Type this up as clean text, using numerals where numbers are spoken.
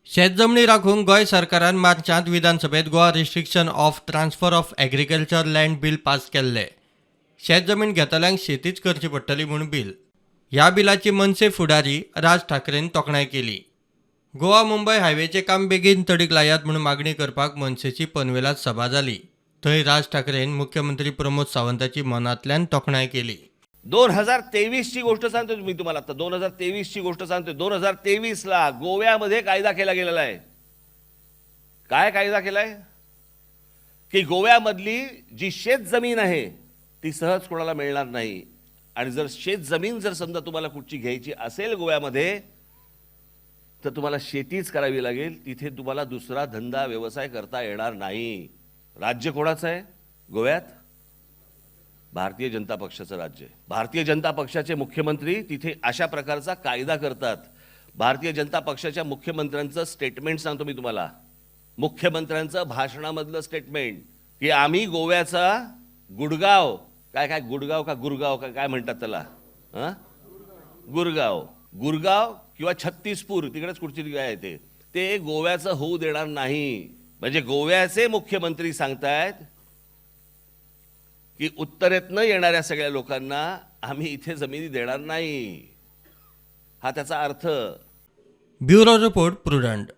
शेत जमनी राखूंक गोंय सरकारान मार्चांत विधानसभेत Goa restriction of transfer of agriculture land bill pass केल्लें. शेत जमीन घेतल्यांक शेतीच करची पडटली म्हूण बील. ह्या बिलाची मनसे फुडारी राज ठाकरेन तोखणाय केली. गोवा मुंबय हायवेचें काम बेगीन तडीक लायात म्हूण मागणी करपाक मनसेची पनवेलांत सभा जाली. थंय राज ठाकरेन मुख्यमंत्री प्रमोद सावंताची मनांतल्यान तोखणाय केली. 2023ची गोष्ट सांगतो मी तुम्हाला आता. 2023ची गोष्ट सांगतो. 2023ला गोव्यामध्ये कायदा केला गेलेला आहे. काय कायदा केलाय की गोव्यामधली जी शेत जमीन आहे ती सहज कोणाला मिळणार नाही आणि जर शेत जमीन जर समजा तुम्हाला कुठची घ्यायची असेल गोव्यामध्ये, तर तुम्हाला शेतीच करावी लागेल. तिथे तुम्हाला दुसरा धंदा व्यवसाय करता येणार नाही. राज्य कोणाचं आहे गोव्यात? भारतीय जनता पक्षाचं राज्य आहे. भारतीय जनता पक्षाचे मुख्यमंत्री तिथे अशा प्रकारचा कायदा करतात. भारतीय जनता पक्षाच्या मुख्यमंत्र्यांचं स्टेटमेंट सांगतो मी तुम्हाला, मुख्यमंत्र्यांचं भाषणामधलं स्टेटमेंट की आम्ही गोव्याचा गुडगाव, काय काय गुडगाव का गुरगाव का काय म्हणतात त्याला, हां, गुरगाव, गुरगाव किंवा छत्तीसपूर, तिकडेच कुठची काय आहे ते, ते गोव्याचं होऊ देणार नाही. म्हणजे गोव्याचे मुख्यमंत्री सांगतायत की उत्तरेतनं येणाऱ्या सगळ्या लोकांना आम्ही इथे जमिनी देणार नाही, हा त्याचा अर्थ. Bureau report, Prudent.